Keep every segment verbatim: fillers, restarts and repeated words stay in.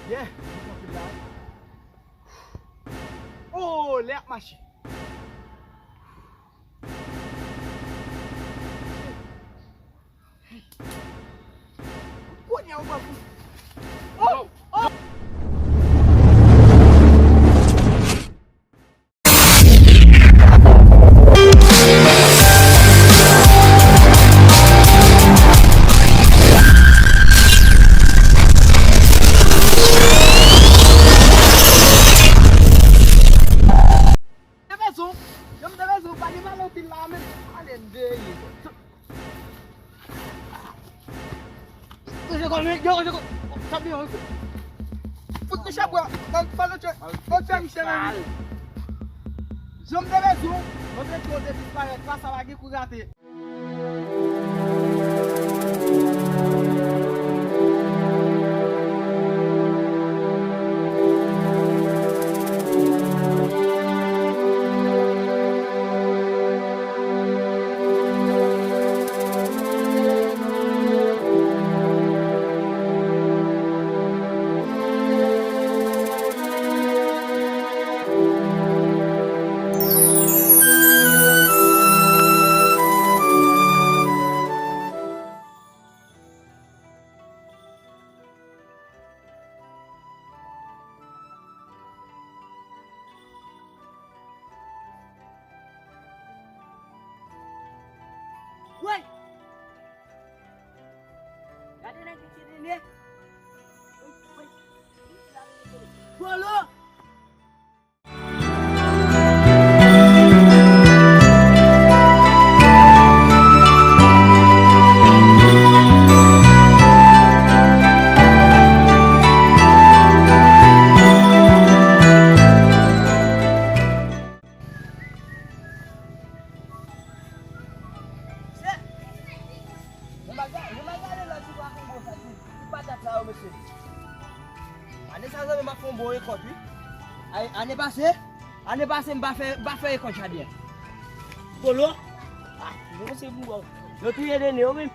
Yeah, nou tranquille la. Oh, lè ap mache. Kounye a ou pral fou. Oh! Oh! Te bezwen, yo m te bezwen, pa gen valè anpil la, men ale m deye. Fout nou chapwa, nan fè lòt chè, lòt chè misye menm. Jan m te bezwen, mwen te di w te disparèt la, sa pa gen kou rate. Woy! Gade nèg ki tire nez. Woy! Bolo! Yon bagay, yon bagay la ki pa konn bon sa, ti, ti patat sa yo, mesye. Ane sa, zanmi, m ap fè yon bon rekòt, wi. Ay, ane pase, ane pase, m pa fè, m pa fè rekòt jaden an. Bolo. Ah, bon, se pou wè. Yo touye Dene, yo menm.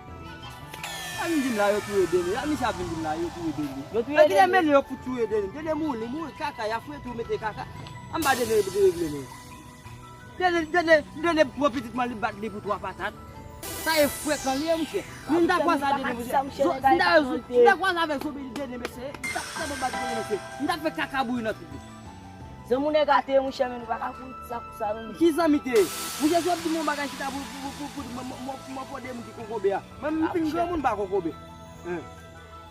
A vin di m la, yo touye Dene. A misye ap vin di m la, yo touye Dene. Yo touye Dene. An ki te mennen yo fout touye Dene? Dene mouri, li mouri, kaka, y a fouye tou, mete kaka. Anba Dene, Dene regle nou. Dene, Dene, Dene pran pitit mwen, li bat li pou twa patat. Sa e frekan li ye, monchè. M ta kwaze a Dene, monchè. M ta, m ta kwaze avèk zonbi Dene, mesye. M ta, m ta bat Dene, mesye. M ta fè kaka bouyi nan tout li. Zanmi w nèg atè, monchè, men nou pa ka kouri sa pou sa, non, men. Ki zanmi te ye? Monchè, si w ap di m yon bagay, chita pou, pou, pou, pou, pou, mwen, mwen, mwen, mwen fò de moun ki kokobe a. Mwen, m fin granmoun pa kokobe. Hein.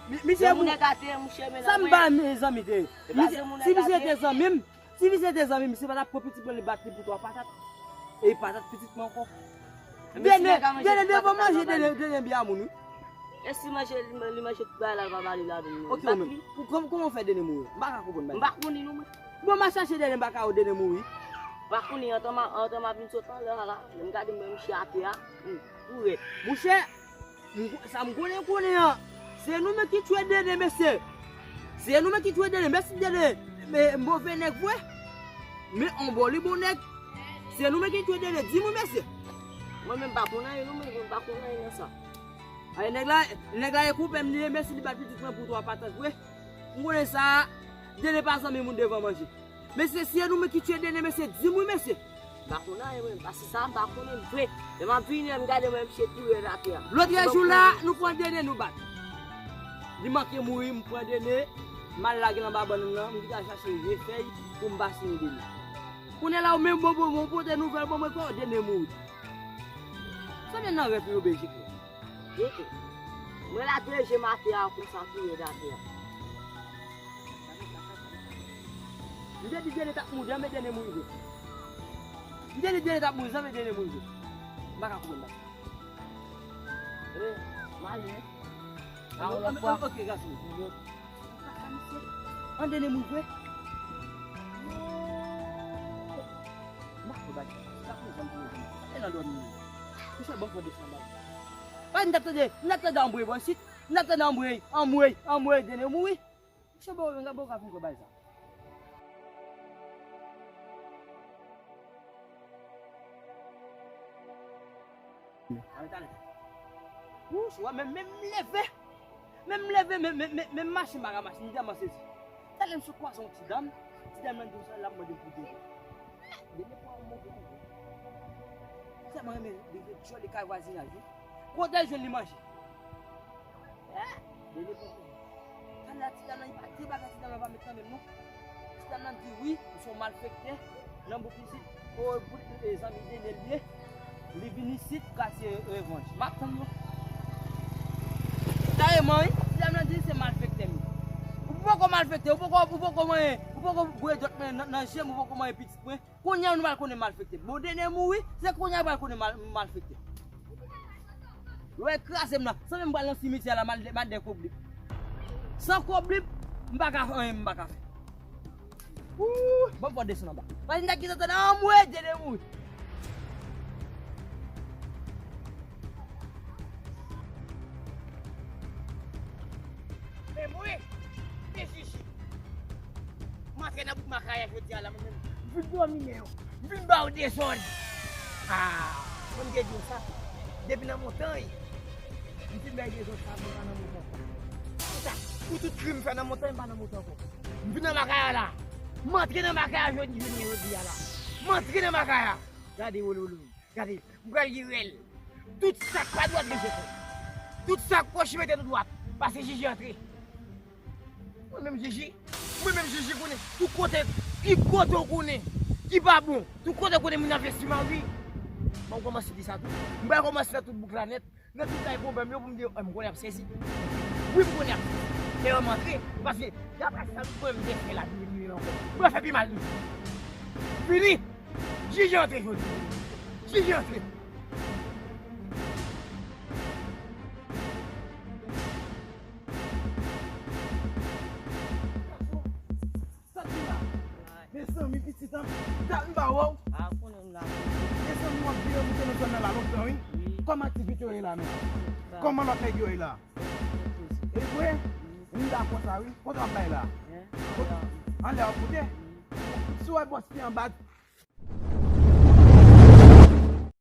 Mi-, misye zanmi w nèg atè, monchè, men sa m ba zanmi te ye. Si misye te zanmi m, Si misye te zanmi m, misye pa t ap pran pitit mwen, li bat li pou twa patat. E patat pitit mwen ankò. Dene, Dene, devan manje, Dene, Dene byen moun, wi. E si manje, li, li manje tout bagay la, l pa ba li ladan, non. Ok, ou menm. Kòman, kòman w fè Dene mouri? M pa ka konprann bagay. M pa konn li, non, mwen. Bon, m a chache Dene, m pa ka wè Dene mouri. M pa konn li, antan m a, antan m a vin sot anlè a la, lè m gade m wè misye atè a, hmm, tou rèd. Monchè, M ko-, sa m konnen, konnen an, se nou menm ki tchwe Dene, mesye. Se nou menm ki tchwe Dene, mesye, Dene, men, move nèg vre. Men on bò li bon nèg. Se nou menm ki tchwe Dene, di mwen, mesye. Mwen menm pa konn anyen, non, mwen menm pa konn anyen nan sa. Ay, nèg la, nèg la e konpè m li ye, mesye, li bat pitit mwen pou twa patat vre. M konnen sa, Dene pa zanmi moun devan manje. Mesye, si se nou menm ki tchwe Dene, mesye, di m wi, mesye. M pa konn anyen, mwen, paske sa m pa konnen vre. Lè m ap vini, lè m gade, mwen, misye tou rèd atè a. Lòt jou la, nou pran Dene, nou bat. Li manke mouri, m pran Dene, m al lage l anba bannann nan, m gentan chache vye fèy pou m pa siye Dene. Kounye a la, ou menm, bon, bon, bon, pote nouvèl ban mwen, kò, Dene mouri. Sa vin nan rèv yo, Beljik la. Mwen la, de je m atè a konsa, tou rèd atè a. M te di Dene t ap mouri, janm Dene mouri vre. M te di Dene t ap mouri, janm Dene mouri vre. M pa ka konprann bagay. Eh, m ale, wi. A yon lòt fwa. Ok, gason. Kaka misye. An Dene mouri vre. M pa konn bagay. Sa pou zanm pou zanm. E nan dòmi. Misye bon fò desann bagay. Pa m t ap tande, m t ap tande anmwey bò isit. M t ap tande anmwey, anmwey, anmwey, Dene mouri. Misye bon, bon ka fin fè bagay sa. Wouch, wè, men, men m leve. Men m leve, men, men, men, men m mache, m pa ka mache, m tèlman sezi. Talè m sot kwaze yon ti dam, ti dam nan di m sa, l ap mande m pou dene. Dene pran yon move mouvman. Li tèlman renmen rive djòl li kay vwazinaj, wi. Kote l jwenn li manje? Eh, Dene pran kouri. Talè a ti dam nan, li pa de bagay ti dam nan pa met nan men m, non. Ti dam nan di wi, m se yon malfektè nan bouk isit. O, bout, e, zanmi Dene l ye. Li vin isit, katye revanj. M ap tann yo. Kareman, wi. Ti dam nan di se malfektè m ye. Ou poko malfektè, ou poko, ou poko manyen, ou poko bwè dwèt mwen nan, nan je m, ou poko manyen pitit mwen. Kounye a nou pral konnen malfektè. Bon, Dene mouri, se kounye a nou pral konnen mal, malfektè. Lè w kraze m nan, sanble m pral nan simityè la, m al, m al dèyè koblip. San koblip, m pa ka fè anyen, m pa ka fè. Ooh, bon, fò desann anba. Paske m ta kite tande, anmwe, Dene mouri. Men mwen, men Jiji. M antre nan bouk Makaya jodi a la, mwen menm. M vin domine yo. M vin ba yo dezòd. Ah, mwen m te di w sa. Depi nan montay, m fin bay dezòd sa, mwen pa nan montay ankò. Pou sa, pou tout krim m fè nan montay, m pa nan montay ankò. M vin nan Makaya la. M antre nan Makaya jodi, jodi, jodi a la. M antre nan Makaya. Gade, wolo, wolo. Gade, m pral gen rèl. Tout sa k pa dwat, rete fè. Tout sa k kwochi, mete nou dwat. Pase Jiji antre. Mwen menm Jiji, mwen menm Jiji konnen. Tout kote, ki kote w konnen ki pa bon. Tout kote w konnen moun ap envesti mari. Bon, m kòmanse di sa tou. M pral kòmanse nan tout bouk la nèt. Nan tout kay konpè m yo pou m di yo, m konnen y ap sezi. Wi, m konnen y ap sezi. Dayè m antre, paske y ap al sa mwen m te fè la, vini, vini ankò. Mwen fè pi mal toujou. Fini! Jiji antre jodi. Jiji antre. Sa ki la? Mezanmi, pitit an, dat m pa wè w. A, konnen m la. Mezanmi, w ap vire moute nan zòn nan la lontan, wi. Wi. Kòman aktivite yo ye la menm? Ba. Kòman lòt nèg yo ye la? Yo poze. E vre? Wi. M dakò sa, wi. Kote w ap bay la? Hein? Kote? Anlè. Anlè w ap moute? Wi. Si w wè bòs pi anba,